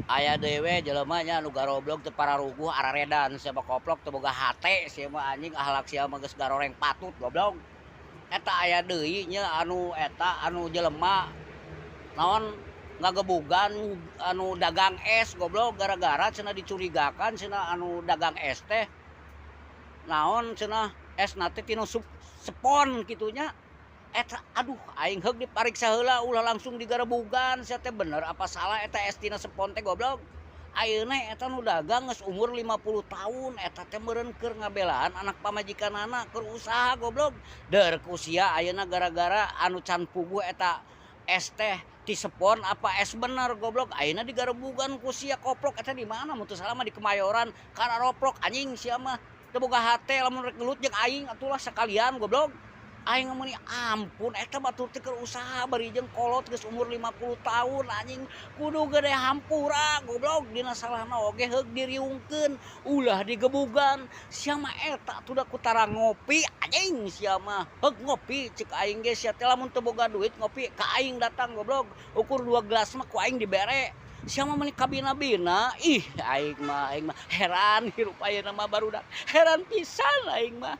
Aya deui we jelema nya anu garoblog, teu pararuguh, araredan sia mah, koplok, teu boga hate sia mah, anjing. Ahlak sia mah geus garoreng patut, goblok. Eta aya deui nya anu eta anu jelema naon ngagebugan anu dagang es, goblok, gara-gara cenah dicurigakan cenah anu dagang es teh naon cenah esna teh tina spon kitu nya. Eta aduh, aing heug dipariksa heula, ulah langsung digarebugan sia teh. Bener apa salah eta es tina spon teh, goblok? Ayeuna eta nu dagang geus umur 50 tahun. Eta teh meureun keur ngabelaan anak pamajikanana, keur usaha, goblok. Der ku sia ayeuna gara-gara anu can puguh eta es teh ti spon apa es bener, goblok, ayeuna digarebugan ku sia, koplok. Eta di mana mun teu salah mah di Kemayoran. Kararoplok, anjing, sia mah teu boga hate. Lamun rek gelut jeung aing atulah sakalian, goblok. Aing mah meuni ampun, eta batur teh keur usaha bari jeung kolot geus umur 50 tahun, anjing. Kudu gede hampura, goblok. Dina salahna oge heug diriungkeun, ulah digebugan sia mah. Eta tuh da ku tara ngopi, anjing, sia mah. Heug ngopi cek aing ge sia teh. Lamun teu boga duit ngopi ka aing datang, goblok. Ukur dua gelas mah ku aing dibere. Sia mah meuni kabina-bina. Ih, aing mah heran hirup ayeuna mah, barudak, heran pisan aing mah.